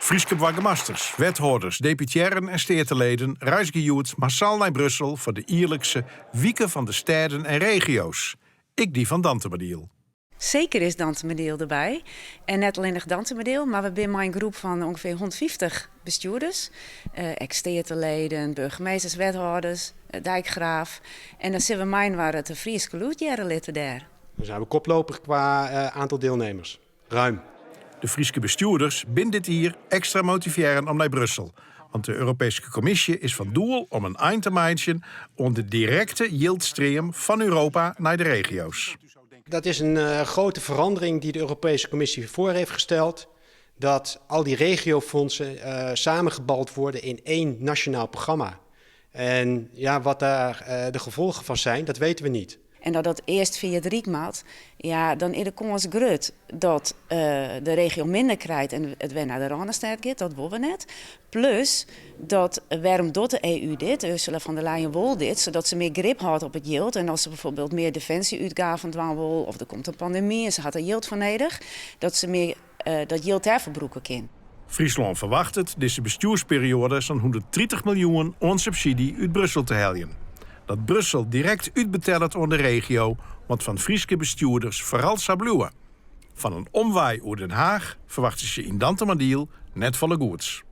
Fryske boargemasters, wethâlders, deputearren en steateleden reizgje hjoed massaal nei Brussel foar de jierlikse Wike fan de Stêden en Regio's. Ek dy fan Dantumadiel. Seker is Dantumadiel derby. En net allinnich Dantumadiel, mar we binne mei in groep fan ûngefear 150 bestjoerders. Ek steateleden, burgemeesters, wethâlders, dijkgraaf. En dan sille we mei-inoar it Fryske lûd hearre litte dêr. Dan zijn we koploper qua aantal deelnemers. Ruim. De Fryske bestjoerders binne dit jier ekstra motivearre om nei Brussel. Want de Europeeske Kommisje is fan doel om in ein te meitsjen oan de direkte jildstream fan Europa nei de regio's. Dat is een grote verandering die de Europese Commissie voor heeft gesteld. Dat al die regiofondsen samengebald worden in één nationaal programma. En ja, wat daar de gevolgen van zijn, dat weten we niet. En dat dat earst fia it Ryk moat, ja, dan is de kâns grut dat de regio minder krijt en it wer nei de Rânestêd giet. Dat wolle we net. Plus dat wêrom docht de EU dit? Ursula von der Leyen wol dit, sadat se mear grip hâldt op it jild. En as se byfoarbyld mear definsje-útgaven dwaan wol, of der komt in pandemy en se hat der jild foar nedich, dat se mear dat jild dêrfoar brûke kin. Fryslân ferwachtet dizze bestjoersperioade sa'n 130 miljoen oan subsydzje út Brussel te heljen. Dat Brussel direkt útbetellet oan de regio moat fan Fryske bestjoerders foaral sa bliuwe. Fan in omwei oer Den Haach ferwachtsje se yn Dantumadiel net folle goeds.